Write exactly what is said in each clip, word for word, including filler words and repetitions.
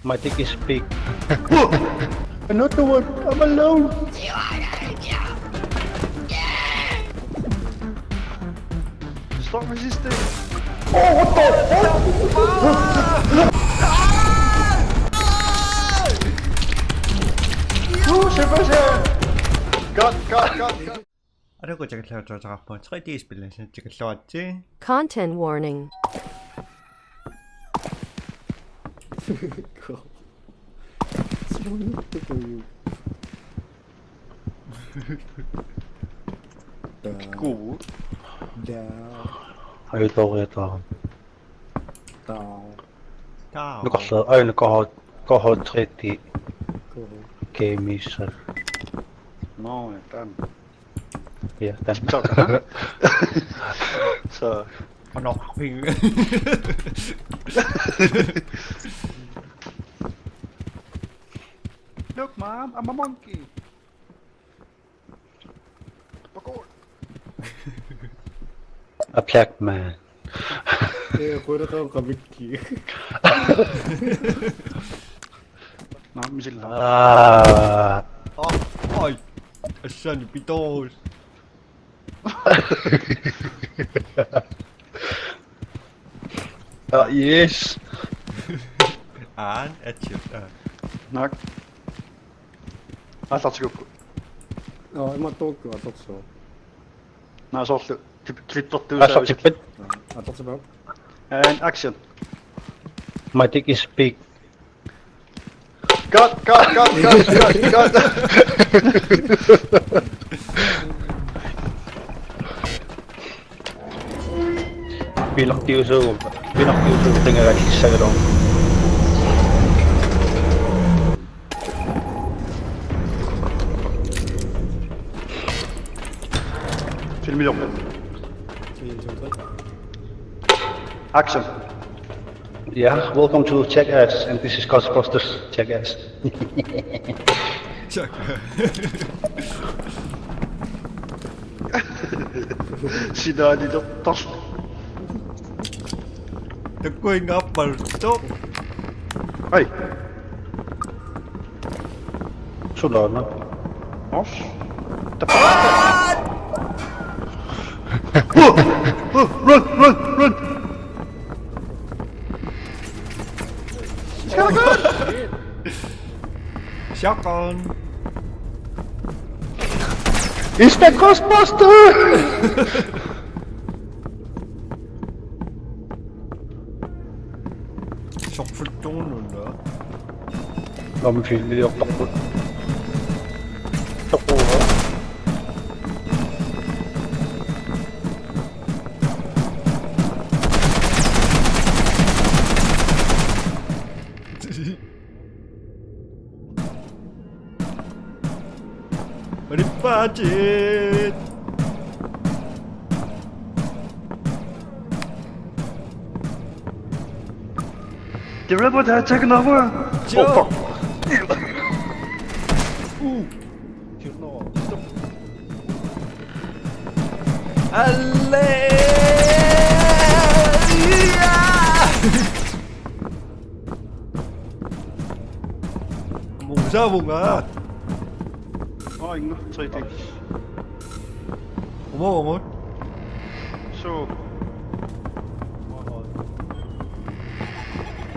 My dick is big. Another one. I'm alone. Stop resisting. Oh, what the fuck? Oh, shit, shit. God, God, God, God. Aajuku tikilluaritsi, tre D-spilli tikilluaritsi. Content warning. Cool. Cool. Da. Aju tooriataa. Taa. Taa. Nukarleq, aju nukarleq, nukarleq tre D. Cool. Gameisser. Nå, ja, den. Ja, den. Så. Så. Og nok. Look, mom, I'm a monkey. Parkour. A black man. Ee, koreqaqqamikki. Nå, misilla. Ah. Oh, oj. Assani pitorus. Ah, yes. Aan, atsiut, aa. Naak. Aallartikukku. Aa, imaattorukkit aallartissiuk. Naa soorlu klip-, klippertuusaavit. Aallartippat. Aa, aallartippat. And action. My dick is big. Cut, cut, cut, cut, cut, cut. Pinartiusuugut, pinartiusuugut tangagallissagaluarpoq. Filmiliorpoq. Action. Yeah, welcome to Jackass, and this is Ghostbusters Jackass. Jack. Silaalilertar. Takkuingaappaluttut. Ai. Sulaana. Os. Tappa. Run, run, run. He's got a gun. Shotgun. It's the Ghostbuster. Soquttuunnuna. Aamma filmiliortarput. Soqua. What about it? The robot has taken over. Joe. Oh, fuck. Ooh. Alle! Muusavunga. Aa, inga, tre D. Umo, umo. Suu.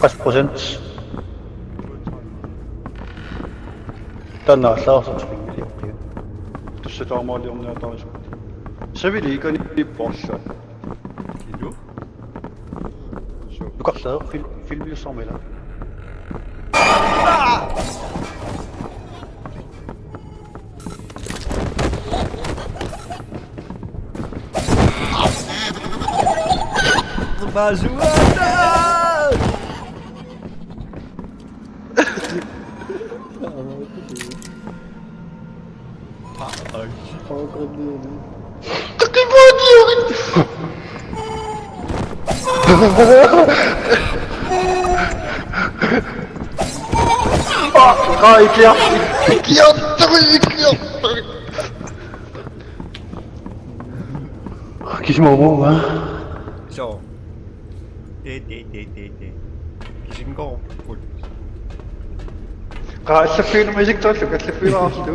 Qassit procent? Taanna allagarsortipinngilaq. Tussataamaaliorniatarisut. Savili ikani ipporsa. Ilu? Suu. Nukarleq fil-, filmiliorsuarmi ila. Bazuata! Ai. Ah, ah, ikliaq. Ikliaq, ikliaq. Kisima umoa. So. Te, te, te, te, te. Kisinngorput. Qaa, allaffigineq isikkoqarlugu, allaffigilaarlugu.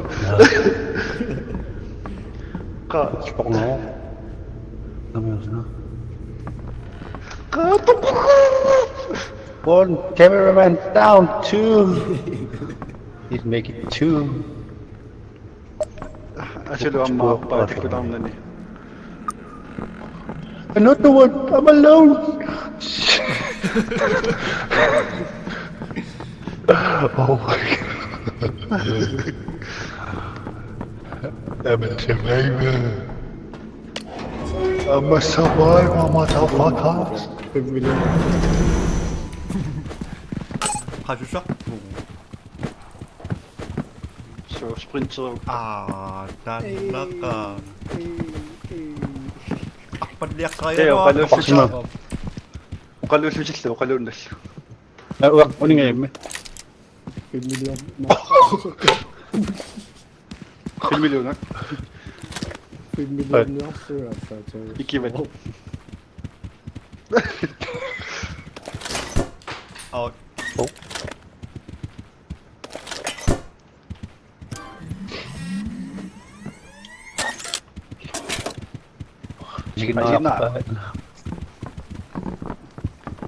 Qaa. Sporno. Namiusna. Qaa, tuqu. One cameraman down, two. He's making two. Asulu aamma aappaa tikkutaarnani. Another one, I'm alone. Oh my god. I'm a survivor. I'm a survivor, motherfuckers. Har du så? Så sprinter. Ah, dannaqa. Arpalliaqqajaluarpoq. Teo, oqaluullutillu, oqaluunnallu. Aa, uanga, uningajammik. Filmiliorna. Filmiliorna. Filmiliorniarsuaassaat. Ikivat. Au. Oh. Isiginaappa.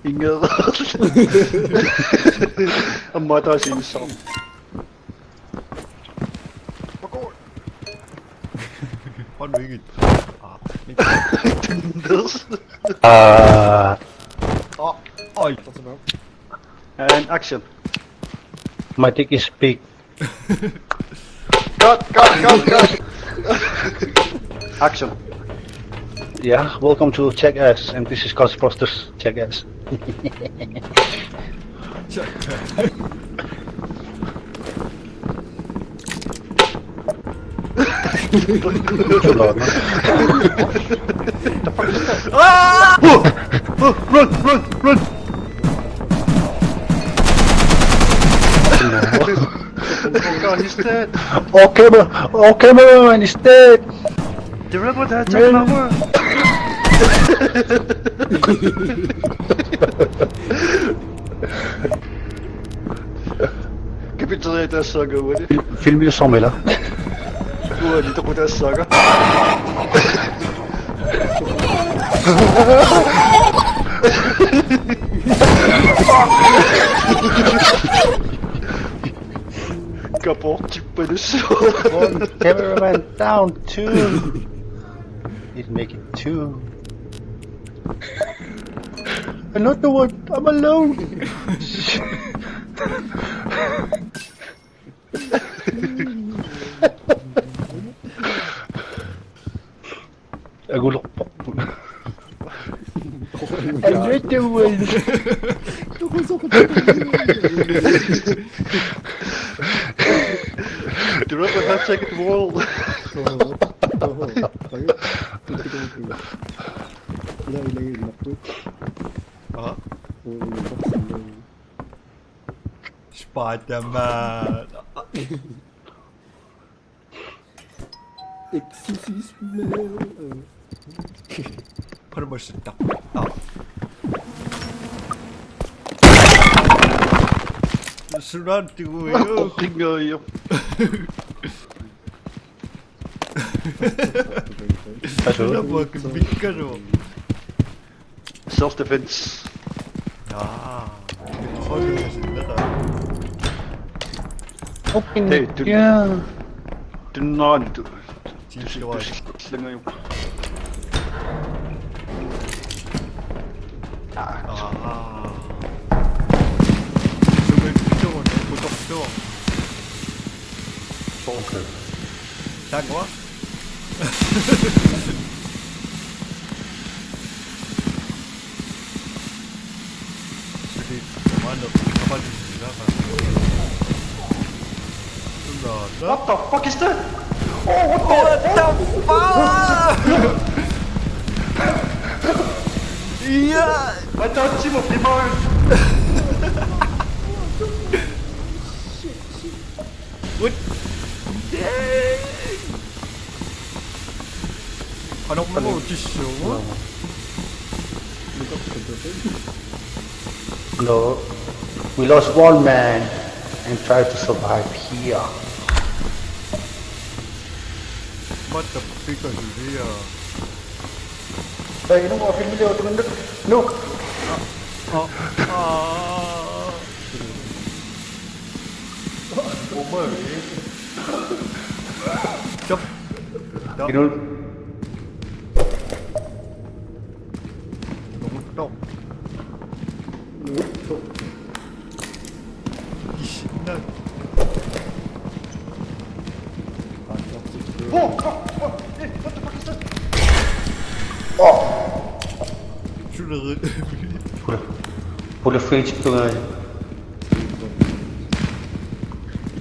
Inga. Aamma taasiinnassaaq. Hold nu ikke. Ah, ikke. Tindes. Ah. Åh, øj. And action. My dick is big. Cut, cut, cut, cut. Action. Yeah, welcome to Jackass, and this is Ghostbusters Jackass. Too loud, man. Ah! Oh! Oh! Run! Run! Run! Oh God, he's dead. Oh, camera! Oh, cameraman is dead! The robot has taken over! Kapitali tassa uani. Filmi soormila. Uani toqutaassaanga. Kapoortippalussu. One cameraman down, two. He's making two. Another one. I'm alone. Agulerpoq. Another one. Do not let that take the wall. Ila, ila, ila. Aha. Spider-Man. Exorcism. Parmasitta. Ah. Surround the way. Fucking go, yo. Suna fucking big gun. Self defense. Aa. Hold on, listen, listen. Fucking, hey, dude. Yeah. Do not do. Tusillungajuk. Aa. Sumik pituun, putortuun. Soorlu. Taanngua? Suli, maanna, kapallu, suli, What the fuck is that? Oh, what the fuck? Yeah! I thought she would be mine. What? Dang! Qanoq muu tissuugut? No. We lost one man. and try to survive here. What the fuck is here? Hey, no more film video to look. No. Oh, ah. Jump. Jump. Inul. Tok. Ish, no. Oh, oh, oh, eh, what the fuck is that? Oh. Should I? Pula, pula fridge tu ngai.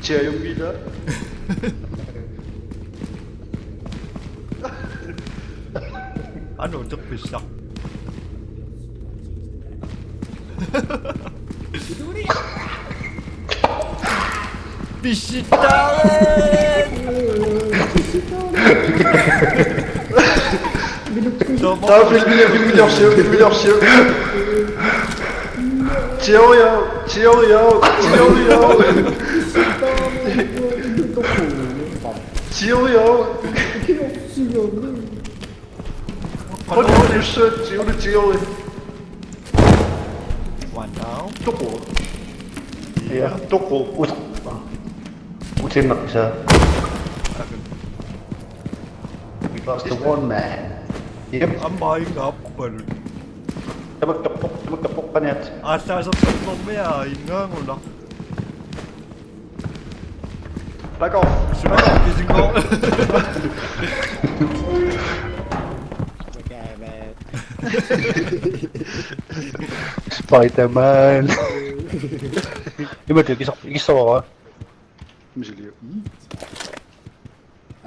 Tia yung gila. Ano, the fish. Pisitale! Tahu film ini, film ini, film ini. Cheerio, cheerio, cheerio. Cheerio. What the shit, cheerio, cheerio. One down. Toko. Iya. Toko. Ut-, utimaqsa. We lost the one man. Yep. I'm buying up, but Tamak tapok, tamak tapok paniat. Asa sa tapok me a inga ngula. Back off. Sure, is it go? Spider-Man. Ima tu kisah, kisah apa? Misal dia.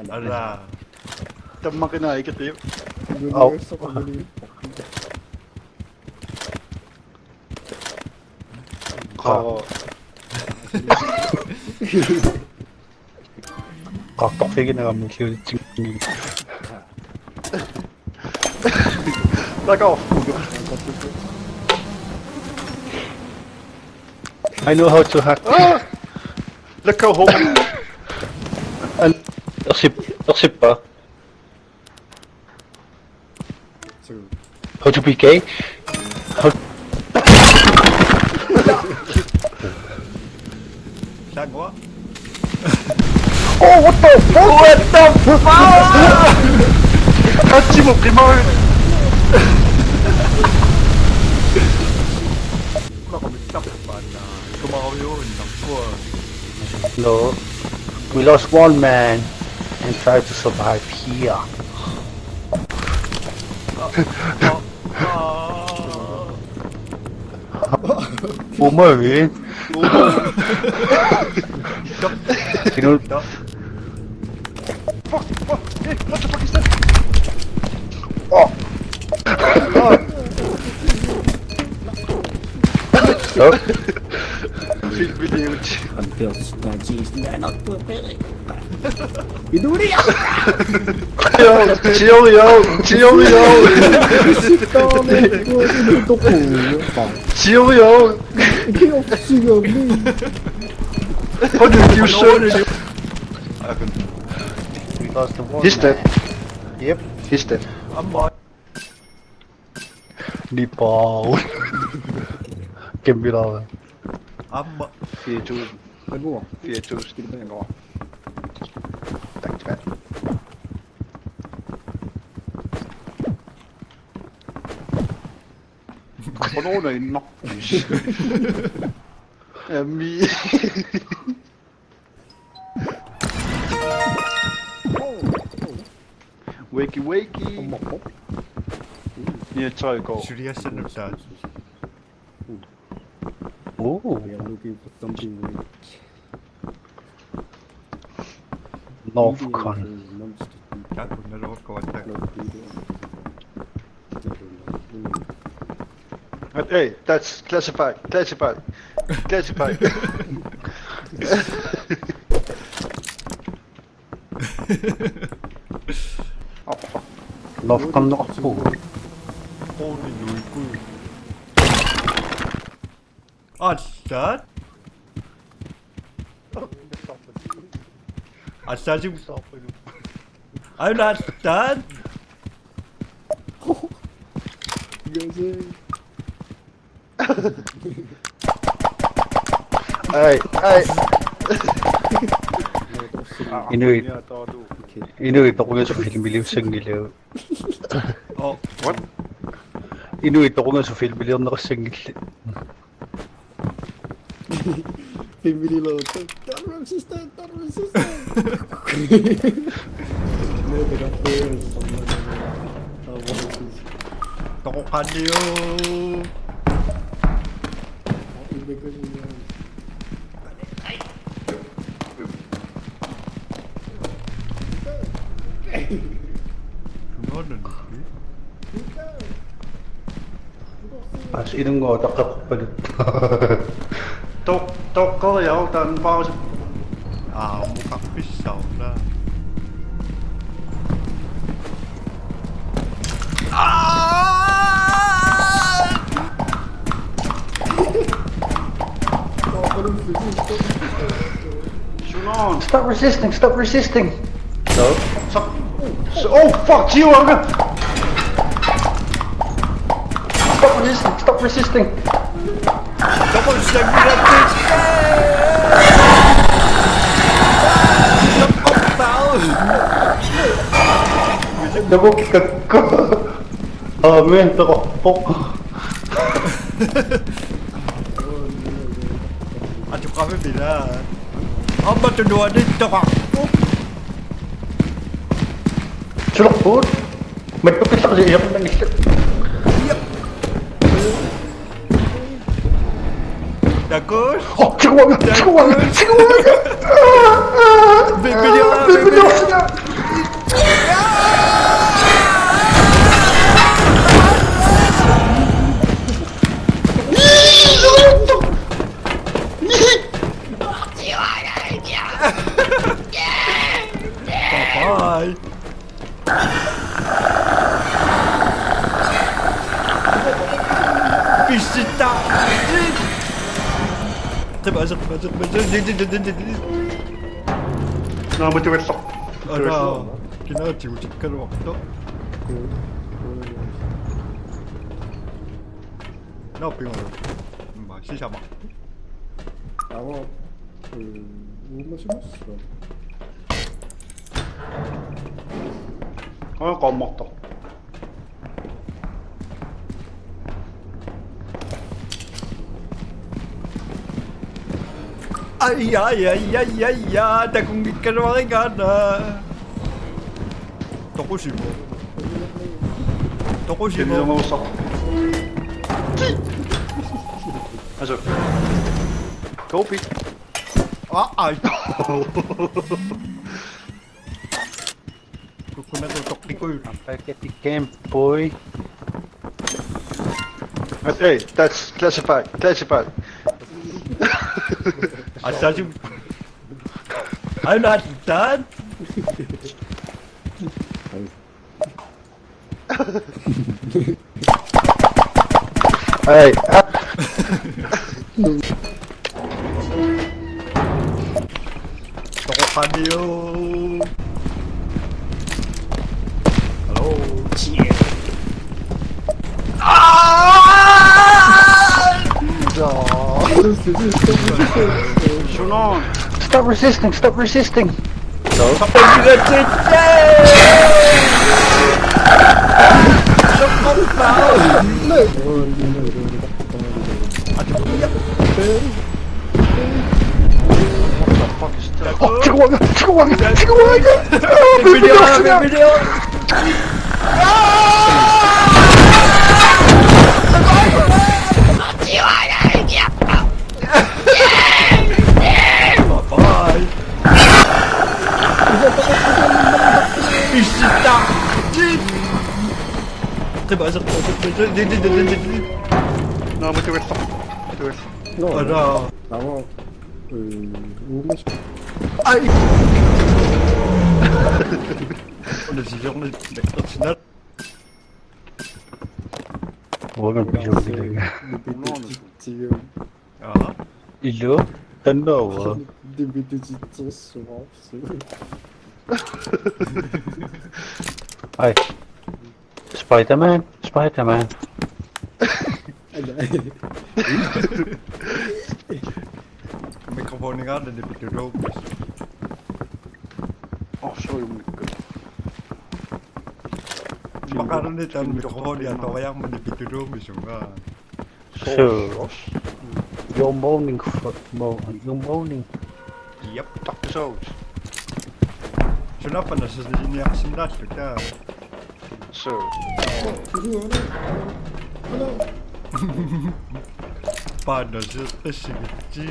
Ala. Tamakina ikit tayo. Au. Ka. Ka, ka figin na kami siya. Back off. I know how to hack. Ah! Look how home. An, arsip, arsippa. How to P K? How... Sagwa? Oh, what the fuck? What the fuck? Achi mo, kimo. Wala kami tapos pa na. Kumawi yun, nakuha. No. We lost one man and try to survive here. Boomer, eh? Boomer. Sino? Fuck, fuck, hey, what the fuck is that? Oh. Oh. Film video. Until snatches, man, I'll put it. Yo, chill, yo, chill, yo. Chill, yo. How do you shoot? We lost the war. He's dead. Yep. He's dead. Ni pau. Kembira. Amma. Fire to. Fire to. Skide på en gang. Takk til deg. Hvorfor nå er det nok? Ami. Wakey, wakey. Ni try go. Should you send him that? Oh. We are looking for something like North Con. Kako na loko attack. But hey, that's classified, classified, classified. Oh, fuck. Love kan no ako. Holy nuiku. What's that? Assaasim. Auna attaan. Ai, ai. Inuit. Inuit toqungasut filmiliussanngillat. Oh. What? Inuit toqungasut filmiliorneqassanngillat. Filmiliorneq. Don't resist it, don't resist it. Toqoqqaarniuk. Sunaana? As inunngua taqqappaluk. Toq-, toqqeriaruk taanna paarisi. Aa, mukarpissauna. Aa! Sunaana? Stop resisting, stop resisting. So? So, so, oh fuck you, I'm gonna stop resisting, stop resisting. Double shot, you got this. Double kick. Oh man, toqorpoq. Atuqarfik pila. Aamma tunuanittoqarpoq. Sulerpugut. Mattukkissaarsi iornanngillat. Takuss. Oh, tiguanga, tiguanga, tiguanga. Video, video. Bye-bye. Pissittaa. Qima aseq, qima aseq, qima aseq. Naamatuillugu. Ana, kinaatigut tikkaluartoq. Naappiunga. Imma, sisama. Ava. Uumasumassua. Aa, qaammartoq. Ai, ai, ai, ai, ai, ai, takunngikkaluarigaana. Toqusimo. Toqusimo. Kilimamusa. Asu. Kopi. Aa, ai. Kukkunaku toqqikkuit. I'm back at the game, boy. Hey, that's classified, classified. Assaasim. I'm not done. Hey. Toqoqqaarniuk. Hello. Ah! Sunaana? Stop resisting, stop resisting. Oh, tiguanga, tiguanga, tiguanga. Video, video. Bye-bye. Pissittaa. Qima aseq, qima aseq. Naamatuillugu. Naamatuillugu. Ana. Naamma. Ee, uumas. Ai. Una sisarni nakkarsinnaavoq. Uanga pisuutilanga. Tigum. Aha. Illu. Annoa. Nipitutitsersuarsu. Ai. Spider-Man, Spider-Man. Mikrofoningaanniit nipituluummassuk. Oh, sorry, Mikko. Imaqarani taanna mikrofoni atoriarmat nipituluummassuk. So, you're moaning for, mo-, you're moaning. Yep, Doctor Seuss. Sunaaffa nassarsiorniarsinnaalluta? So. Paano se, se, se.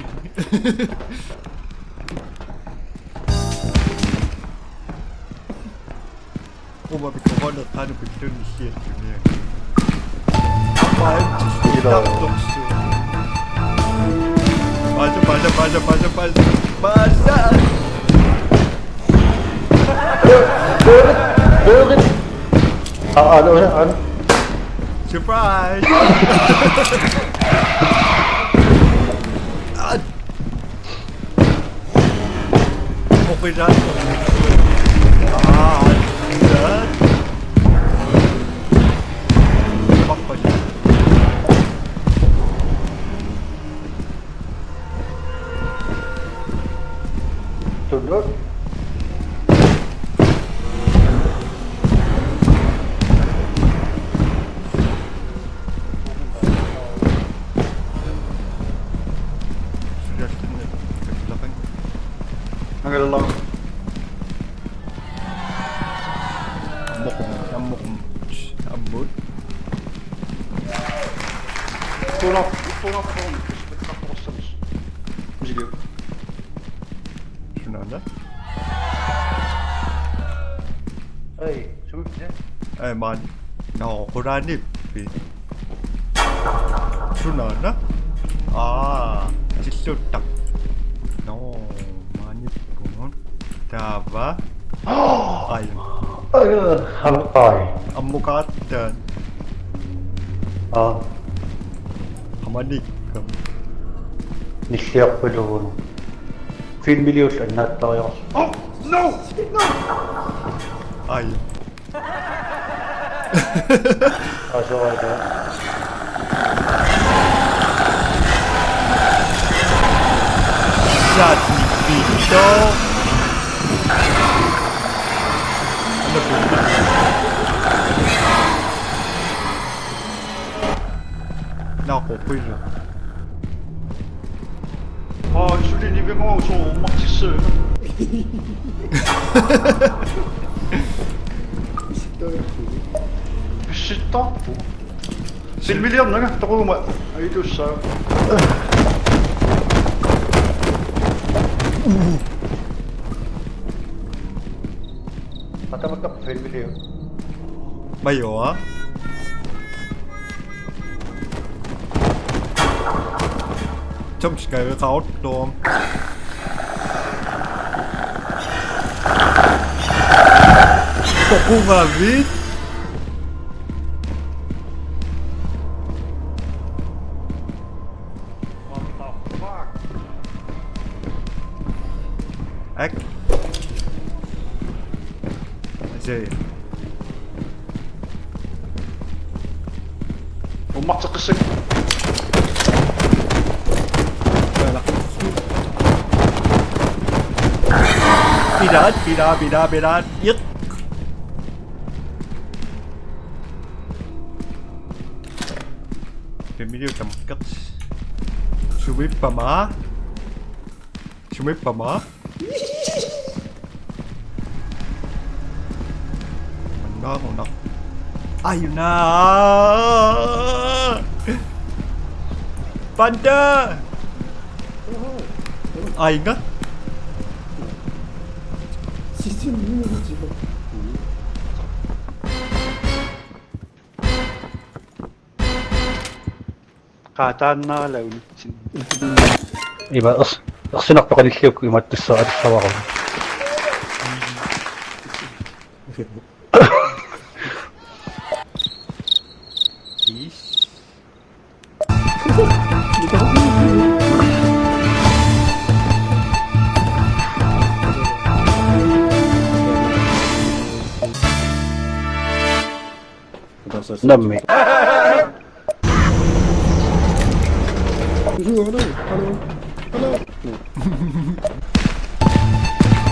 Uma mikrofoni qanoq pittuunnissiat. Ila. Paasa, paasa, paasa, paasa, paasa. Paasa! Bøget! Bøget! Ah, ah, no, ah. Surprise! Ah. Oqilaat. Aa, oqilaat. Mappaja. Tunut. Angalalaq. Ammoqum, ammoqum, ammut. Tuna, tuna, tuna. Misiliu. Sunaana? Ei, suusse. Ei, maan. Nå, qulaaniippi. Sunaana? Aa, silluuttaq. Nå, maaniippugut. Taava. Ai. Ai, ai. Ammukaattaan. Aa. Qamanikkam. Nilliarpalugulu. Filmiliullu annaattariarsi. Oh, no! No! Ai. Aa, sorry, sorry. Sat ni pito. Ano po? Nako, pwede. Aa, suli nivimut sumaqartissaanga. Pisittarpu. Filmiliornanga, toquguma. Ajutuussaaq. Atamakka filmiliu. Majoa. Jump scare qaortoq. Toqugavit. What the fuck? Ak. Asia. Ummarteqqissak. Voilà. Pilaat, pilaat, pilaat, pilaat. Iq. Filmiliu tamakkertoq. Sumiippama. Sumiippama. Mannaaruna. Ajuna. Panda. Ainga. Qaataannarala unitsin. Ima ers-, ersinartoq qanilliukku imattussaq atussavara. Peace. Nammi. Hello, hello, hello, hello.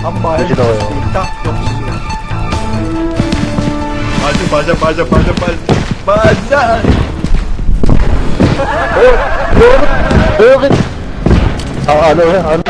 Ampaa. Mikitaq joo. Mikitaq joo. Paasa, paasa, paasa, paasa, paasa. Paasa. Aa, anu, anu.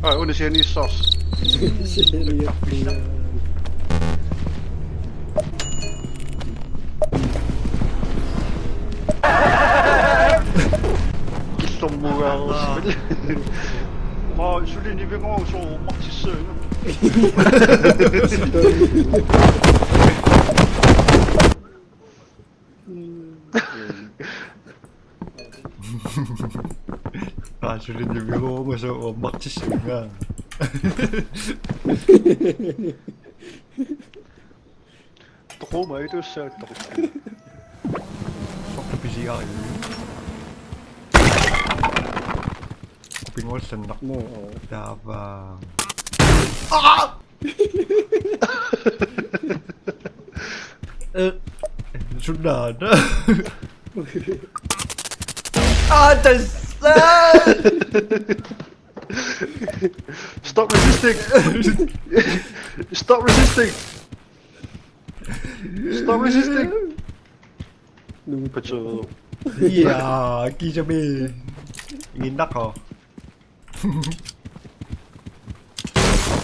Aa, una sianiissaarsi. Killormugaarsi. Maa suli nivinngooq sooq uummartissaanga. Aa, suli nivinngooq sooq uummartissaanga. Toquummat atussavara toqu. Soqupisigaarlu. Kupinguallanneq. Mo, oo. Taava. Aa! Eh, sunaana. Aa, tassa! Stop resisting! Stop resisting! Stop resisting! Nungupatsoo. Iaa, kiisami. Inginnaqaaq.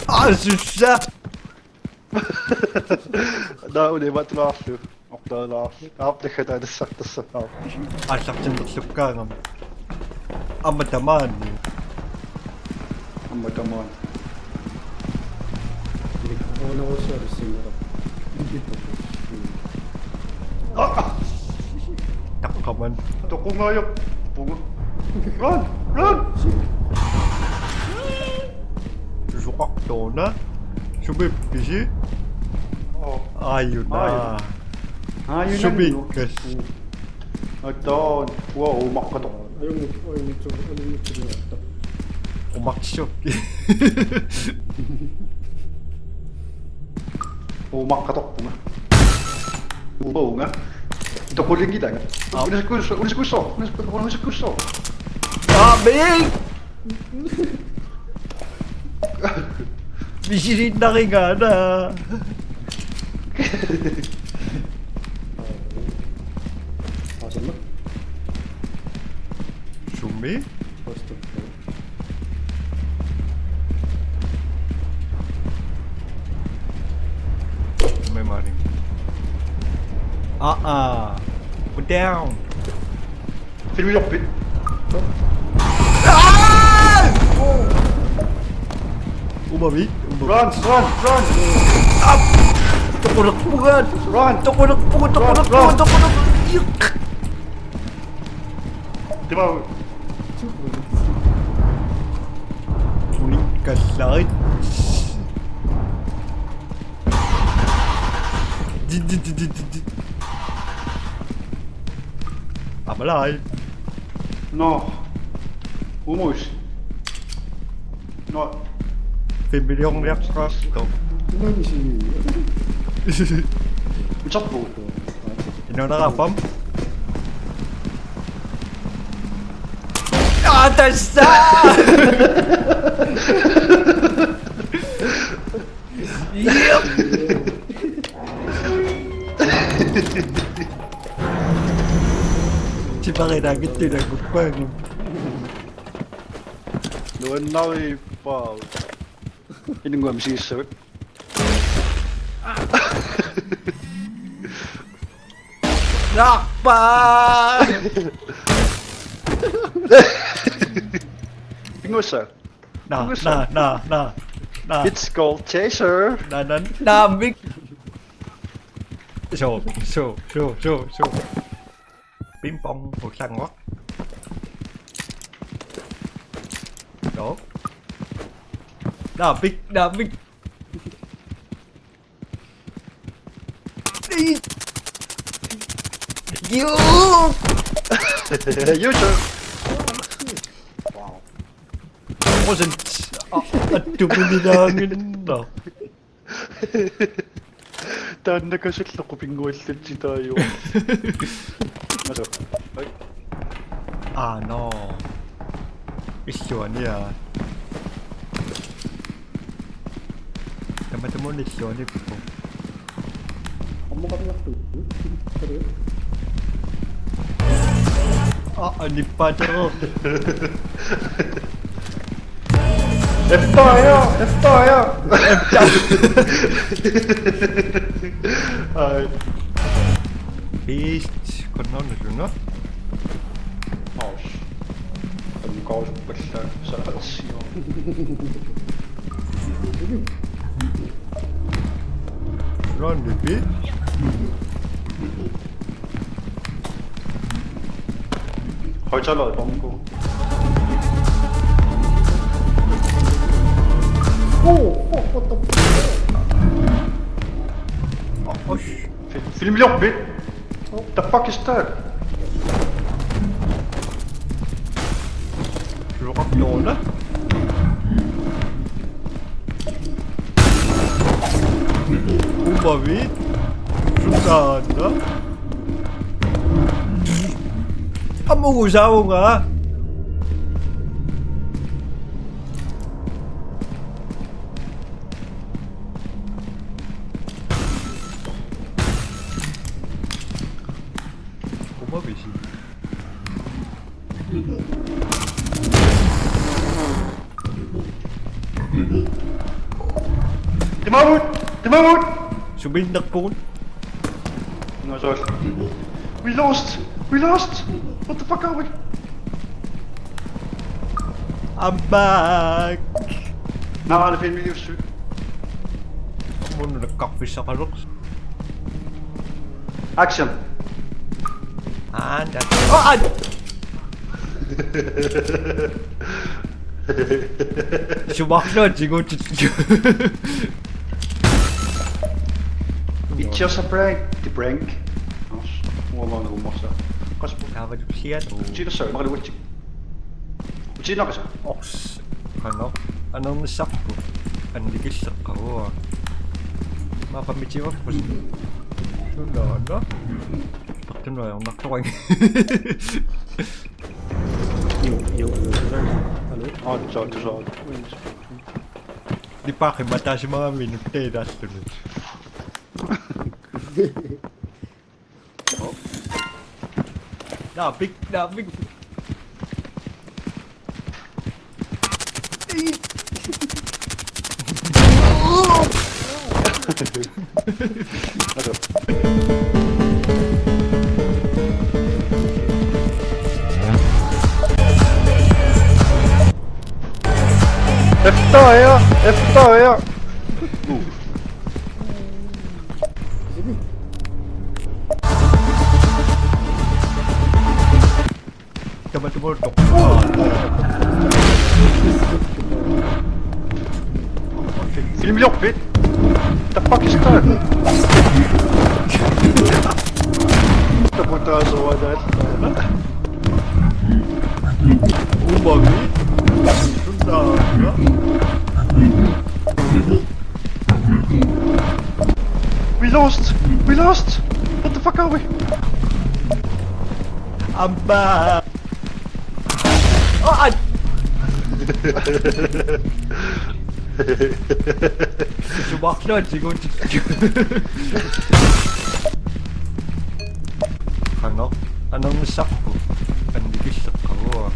Aa, sussa! Naa, uni matulaarlu. Oqtaalaarlu. Aap, takkataatassartassartaa. Aallartinnerlukkaangama. Aamma tamaani. Aamma tamaani. Mikrofonerusualussinngilaq. Aa! Taqqaman. Toqungajappunga. Run! Run! Susoqartoq una. Sumiippisi? Oo. Aajuna. Aajuna. Aajuna. Sumiikkas. Attoon, uanga uumaqqatoq. Ajunngit-, ajunngitsu-, ajunngitsuliortoq. Uumaqqissuup. Uumaqqatorpunga. Uunga. Toqulinngilanga. Aa. Unisukkuusso-, unisukkuusso-, unisukku-, unisukkuusso-. Aa, ming! Misiliinnarigaana. Awesome. Sumi? First of all. Memory. Uh-uh. Put down. Filmi joppi. Aa! Umavi, umavi. Run, run, run. Ap! Toqunarpunga. Run. Toqunarpunga, run, toqunarpunga, run. Toqunarpunga. Iq. Timaui. Unikkallarit. Di, di, di. I'm alive. No. Umus. No. Fem millioner. Umavi. Utsappu. Inuunera pam. Aa, tassa! Yep. Tipari taakittu nakuppaangu. Nuannarippaat. Inunngua misigissavat. Nappa! Ingussa. Na, Ingussa. Na, na, na, na. It's called Chaser. Na, na, na, big. So, so, so, so, so. Ping pong, ullannguaq. Joo. Naamik, naamik. You! You too. Wow. Wasn't. Attuminilaanginna. Taannakasullu qupinnguallutsitaajuvoq. Masu. Oi. Ah, no. Illuani, aa. Tamatumuuna illuanippoq. Ammaqarniartu. Ah, anippaatero. Efter jer! Efter jer! Ej. Beast, kun on det nu? Åh. Den går så på slag, så er der også. Run, baby. Højtaler i bongo. Oh, fuck, what the fuck? Oh, oh, sh-, film, film, film. The fuck is that? Suloqartoruna. Upavi. Sukaanna. Amugusaunga. Upavisi. Timeout! Timeout! Suminnerpugut. No, sorry. We lost! We lost! What the fuck are we? I'm back! Nå, det finder vi jo sygt. Mun nakkaqarfissaqalersoq. Action. Anda. Oh, an-, sumarluat tigutit. It's just a prank. The prank. Os. Uamana ummorsa. Qaspu. Kaavatussiat. Sila sa, makaluatsi. Utsiinnaqisa. Ors. Qanoq. Anernissarput. Annikilleqqaruara. Maappa mitivarput. Sunaana. Tartunut ajornartoqanngilaq. Jo, jo, jo. Hallo? Aa, du sa, du sa. Nipaaqi mataasimagami nutteedaalluni. Naapik, naapik. Efter jer! Efter jer! Tamatumuuna. Film, film, film. The fuck is that? Tamatumuuna. Upavi. Sunaana. We lost! We lost! What the fuck are we? I'm back! Oh, I... Sumarluat tigutit. Qanoq. Anernissarput. Annikilleqqaruara.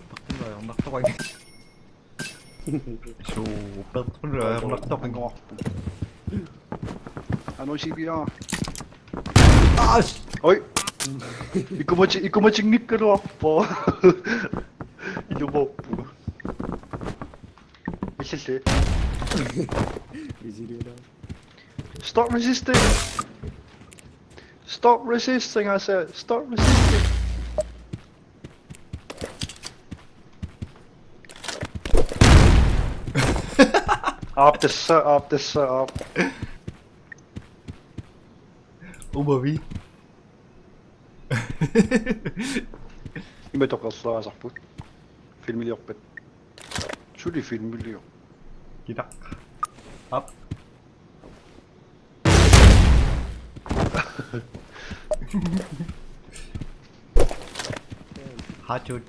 Tartunut ajornartoqanngilaq. Suu, tartunut ajornartoqanngilaq. Ano, C P R. As! Oi! Ikumati-, ikumatinngikkaluarpoq. Ilumoorpugut. Illalli. Isiliula. Stop resisting! Stop resisting, I said. Stop resisting! Aap, tassa, aap, tassa, aap. Umavi. Ima toqorlaasarput. Filmiliorpat. Suli filmilior. Kitak. Aap. Hatut.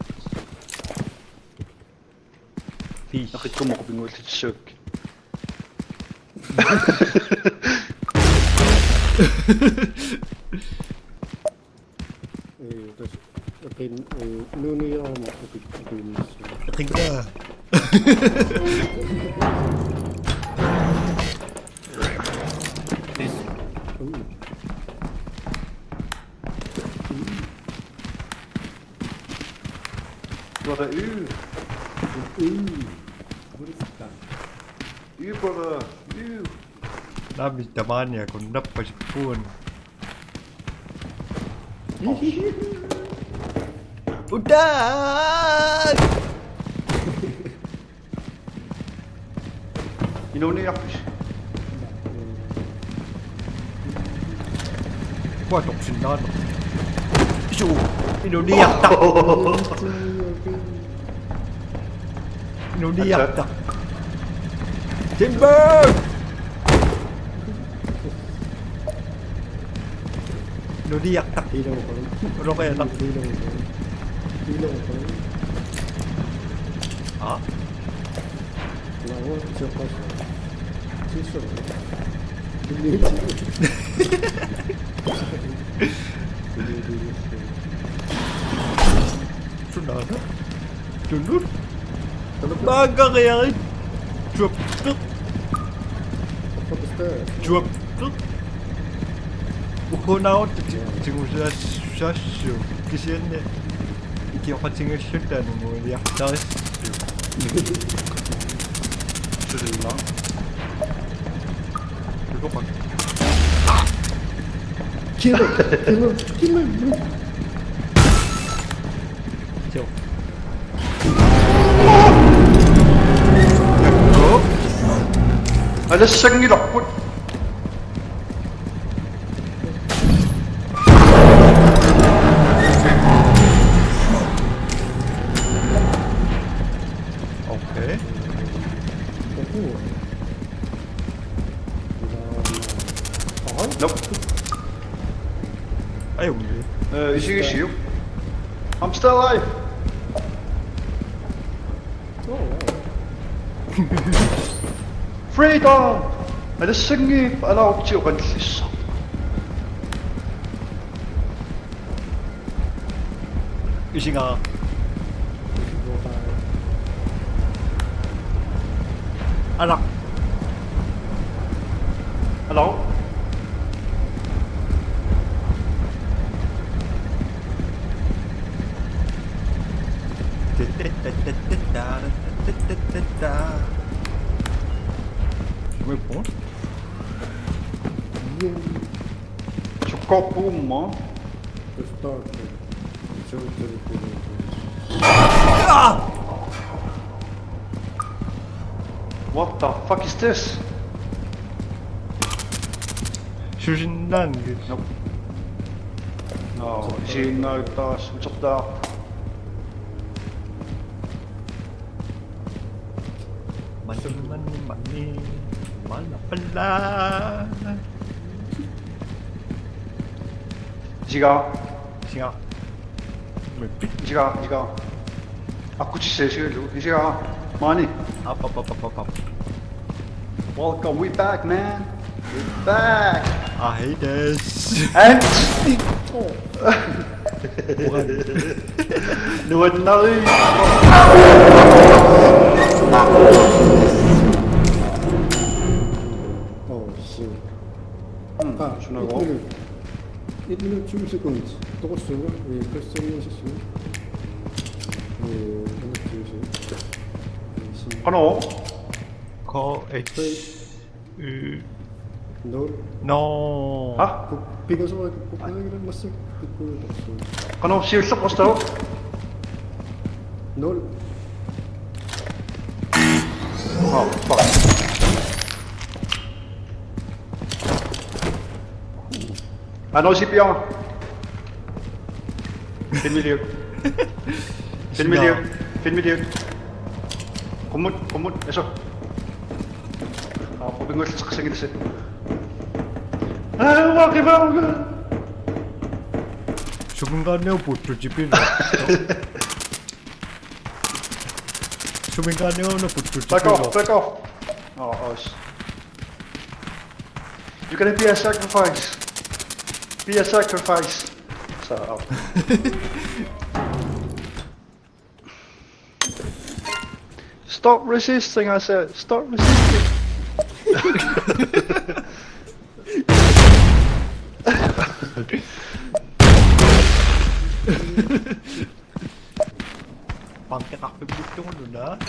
Fish. Naqikkumut pinguullitissuak. Ee, tassa, eqin-, ee, nuuniarama eqi-, eqin-, eqingaa. Mm. What a ew. Ew. What is that? Ew, brother. Ew. Naamik tamaani akunnappasikkuun. Utaak! Inuuniarpisi? Uanga toqsinnaaneq. Isu, inuuniartaq. Inuuniartaq. Timber! Inuuniartaq. Iluuqulu. Uloqiataq. Iluuqulu. Iluuqulu. Aa? Lava tioqas. Tisu. Sunaana? Tunut? Maangariarit. Tuappeq. Tuappeq. Ukunarut ti-, tigusassassu. Kisianni ikioqatigiilluta nuuliartarissassu. Susilma. Tutoqak. Kill him, kill him, kill him. Joo. Alassanngilarput. Okay. Nope. Aju. Øh, isigisiuk. I'm still alive. Oh, wow. Freedom! Alassanngiippat, alautsioqanlissa. Isigaa. Alaq. Hello? Waypoint? Sukkorpuumma. Ah! What the fuck is this? Susinnaanngilaq. Nope. No, isiginnaagittaarassi utertaa. Manni, manni, manni. Mala, pala. Isigaa. Isigaa. Isigaa, isigaa. Akkutissaa isigallu. Isigaa. Maani. Up, up, up, up, up, up. Welcome, we back, man. We back. I hate this. And nuannari. Oh, shit. Hmm, ah, sunago. Et minut, et minut tyve sekund. Toqussuugut, øh, Christian Jensen. Øh, minut tyve sekund. Qanoq? K X. Tre. Øh. Nul. Nå. Ha? Ku-, pingasoq, ku-, ku-, ku-, massakkut pikkuutoqarsuuvoq. Qanoq siulleq qostau? Nul. Oh, fuck. Anoo C P R? Filmiliuk. Filmiliuk. Filmiliuk. Qummut, qummut, eso. Aa, qupinguilliseqassanngilasi. Aa, uaqivauga. Suminngaanniit puuttutipillugu. Suminngaanniit puuttutipillugu. Back off, back off. Oh, oh, sh-, you're gonna be a sacrifice. Be a sacrifice. So, oh. Stop resisting, I said. Stop resisting. Pankeqarfimmut tungaanut.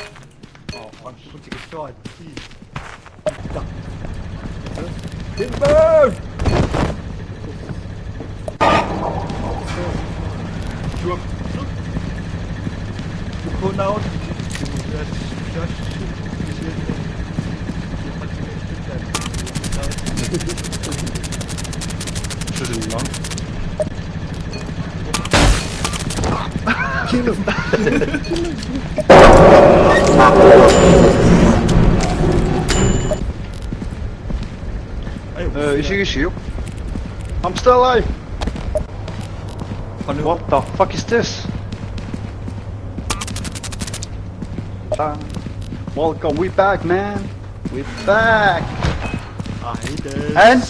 Oh, pankeqarfimmut tikilluaritsi. Timber! Sure. You pull out. Shouldn't long. Kill him. Hey, uh, is he, is he? I'm still alive. What the fuck is this? Uh, welcome, we back, man. We back. I did. And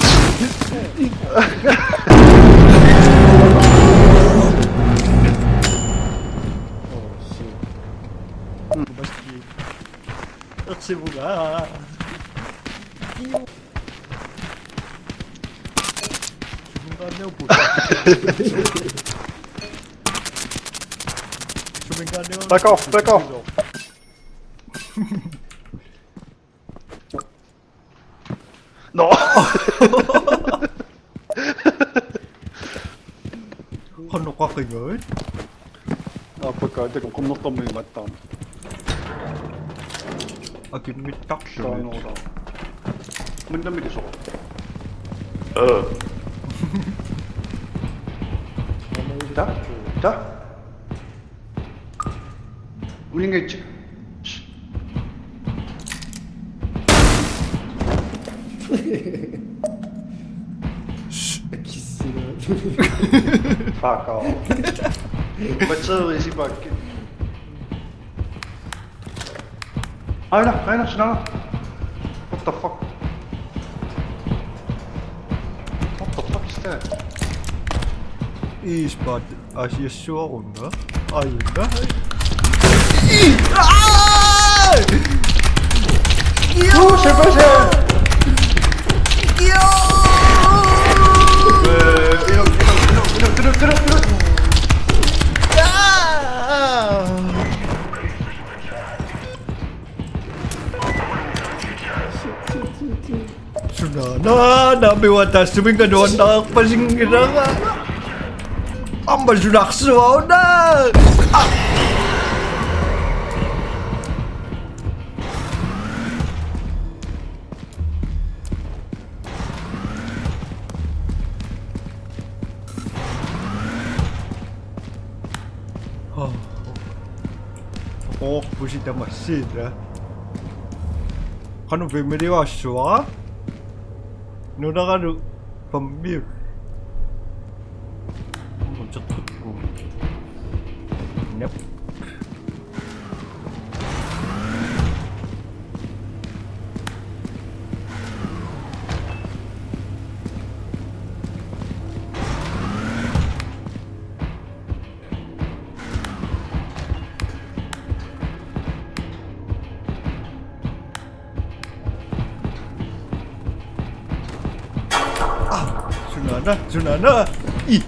oh shit. Hmm. Must be. Let's see what. Back off, back off. No. Qanoq qaqingaat? Aappakka, taku qunnertarmiumattaarna. Akimmittarluni. Taannoortaa. Minnamik isoq. Ee. Ta? Ta? Uninngitsi. Shh. Kissina. Fuck off. Batteriet isibaakka. Aina, aina, sina. What the fuck? What the fuck is that? Ispaat asiassuarunga. Aina. Ii! Aa! Uu, se pasa. Io! Eh, ino, ino, ino, ino, ino, ino, ino. Aa! Sunaana, naamik uanga taassuminnga nuannaarpasinngilanga. Aamma sunarsuaq una. Ah! Oh. Oh, pusi tamassi, ja. Qanoq filmiliuassavara? Nunaralu pammiu. Muteqqukku. Nap. Ah, sunaana, sunaana. Ih.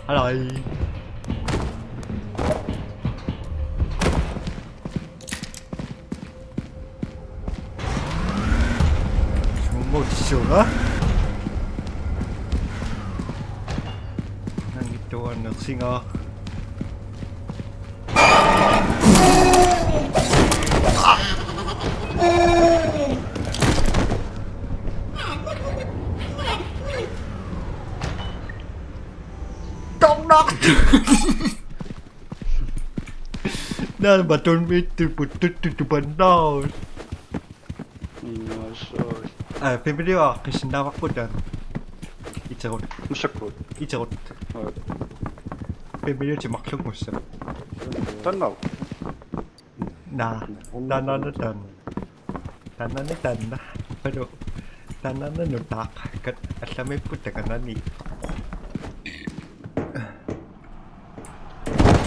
Hello. Sum Utsua. Nangittuannersinga. Tornaq. Naa batun mittu puttuttu tupannaus. Innaassuaq. Aa, familia qissinnaavarput taanna. Iterut. Massakkut. Iterut. Aa. Familia timarlungussa. Taanna. Naa, taanna taanna. Taanna taanna. Palo. Taanna nutaaq. Kat allamiipput takanani.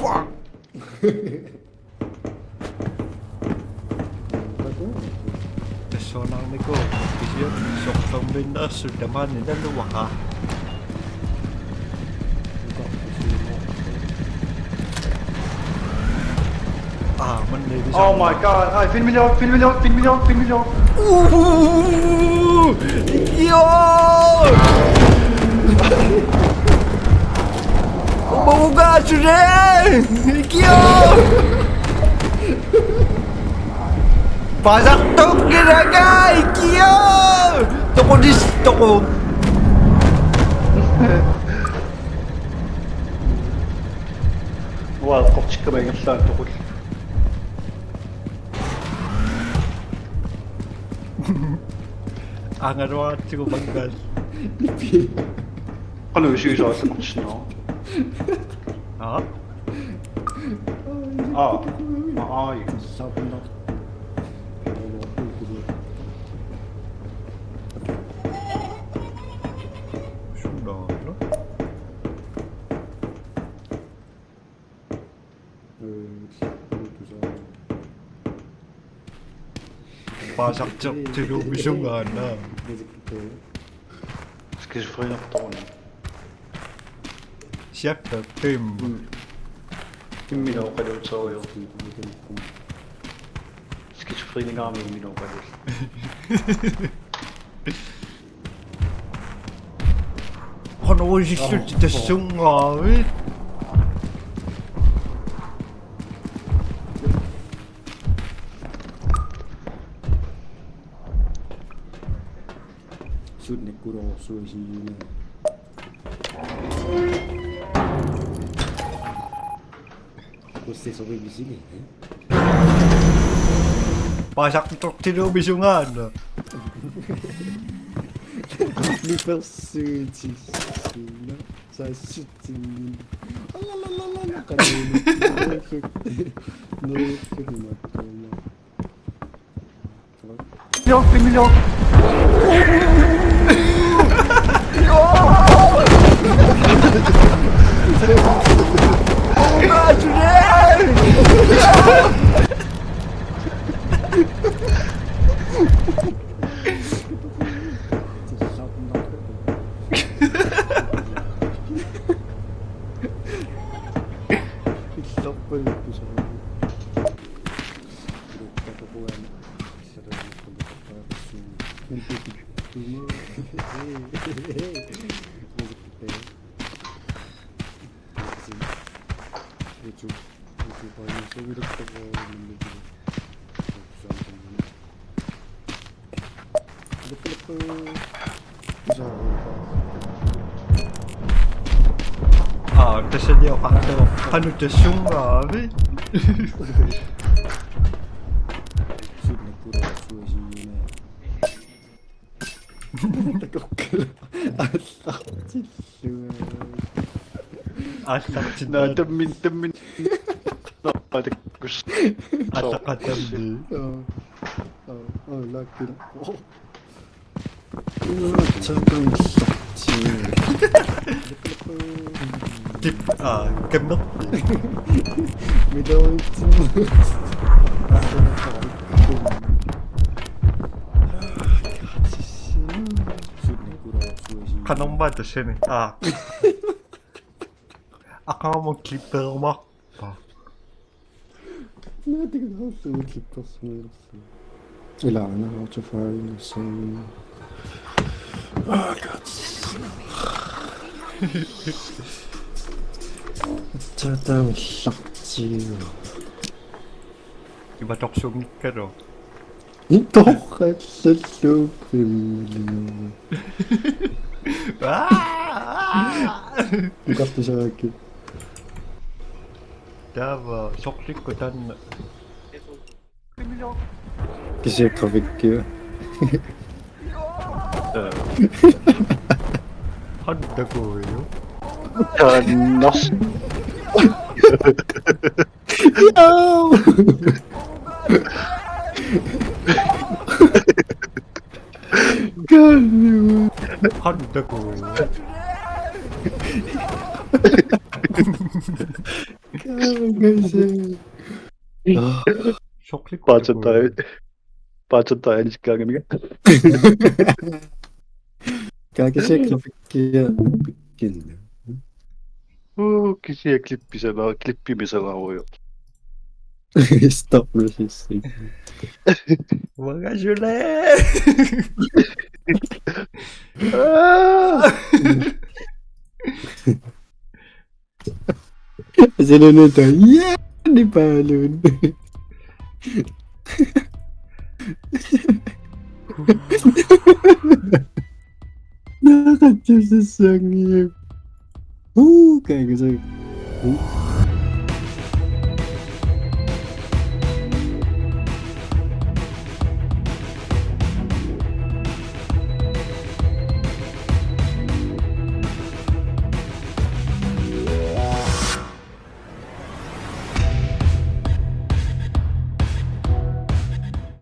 Fuck. Tassuunaarnikuuvoq kisianni sorlerminneersut tamaani naluara. Ah, man, det er Oh my god, nej, filmmiljø, filmmiljø, filmmiljø, filmmiljø. Uh, jo! Mauga sure! Ikio! Pasartukkinaga ikio! Toqunis toqu. Uanga eqqortikkama ingerlaannaq toqullu. Angaluaratsigu manggal. Qanoq isuisoqarluarsinnaava? Aa? Aa. Aa, ai. Sunaana. Paasartoq tilumisungaana. Skizofrenertoruna. Siappa pim. Imminut oqaluuterujoq. Skizofreningaarami imminut oqaluuterujoq. Qanoq isissutit tassungaavit? Suut nakkuloorsuusiuna. Kusse sobi bisili. Paasartoq tilumisungaana. Nipersuutissuna. Saassutsinnit. Alalalala. Qanoq. Neriussuk. Neriussuk imaattuuma. Million, million. Aa, tassani oqartoq qanoq tassungaavit? Takokkala. Allartillua. Allartillua. Naa, tammin, tammin. Naa, takkus. Allaqatammi. Aa. Aa, aa, laakkina. Oh. Naa, takamillarti. Tip, aa, kammerpi. Midorutsin. Qanormaa tassani? Aa. Aqagumut klipperumaarpa? Naa, tikillugu klippersumiilerlugu. Ilaa, naa, autofile, save. Oh god. Tatamillartigu. Imatorsuunngikkalu. Torrallalluukkimmilu. Aa! Ukartusaakkit. Taava soqlikku tanna. Kisiakkafikkiu. Haddakuju. Kannars. Kannars. Haddakuju. Kannars. Soqlikku. Paatsatai. Paatsatai alikkaangamik. Kisiakkafikkiu. Uu, kisiat klippisanaa, klippimisanaarujuk. Stop resisting. Uanga suli. Aa! Asaluunniit, yeah, ni paalun. Naaqatsissassaanngilaq. Uu, kaangasai. Uu.